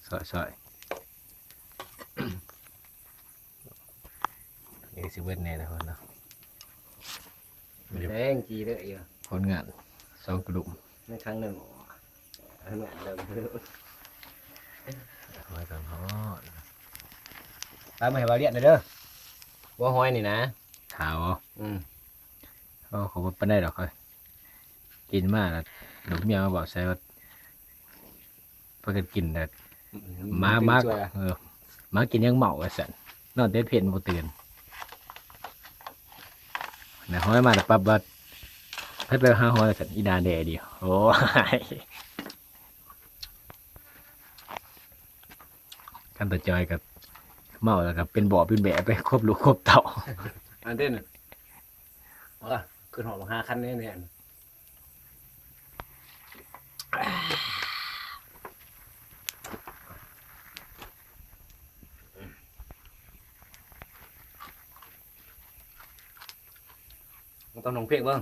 ຊອຍໆ ເອີ ຊິເບິດແນ່ນະເນາະ. ແດງຈີເດີຢູ່ ຜົນງານສອງກະດຸມ ໃນຄັ້ງໜຶ່ງ ເອົາເມືອເດີມ ຫອຍກຳຮອດ ປາກມາໃຫ້ບ່າວລຽນແດ່ເດີ ຫົວຫອຍນີ້ນະ ຂາວບໍ່? ອືມ ໂອ້ ຂ້ອຍບໍ່ປານໃດດອກ ຂ້ອຍກິນມາແລ້ວ ລູກເມຍມາບອກໃສ່ວ່າ ພາກັນກິນແລ້ວ ອືມ ໝາ ໝາ ເອີ ໝາກິນຍັງເມົາວ່າຊັ້ນ ນອນແຕ່ເພັນບໍ່ຕື່ນ ນະ ຫອຍມາແລ້ວປັບວ່າ ໃຜໄປຫາຫອຍວ່າຊັ້ນ ອີ່ໜ້າແດ່ດີ ໂອ້ຍ ຄັນຕາຈອຍກໍເມົາແລ້ວກໍເປັນບໍ່ເປັນແບໄປ ຄວບລູກຄວບເຕົ້າ ອັນເດ້ນະ ເອົາລະ ຂຶ້ນຮອດບັກຫ້າຄັນແນ່ໆ ຕ້ອງຮ້ອງເພງເບິ່ງ.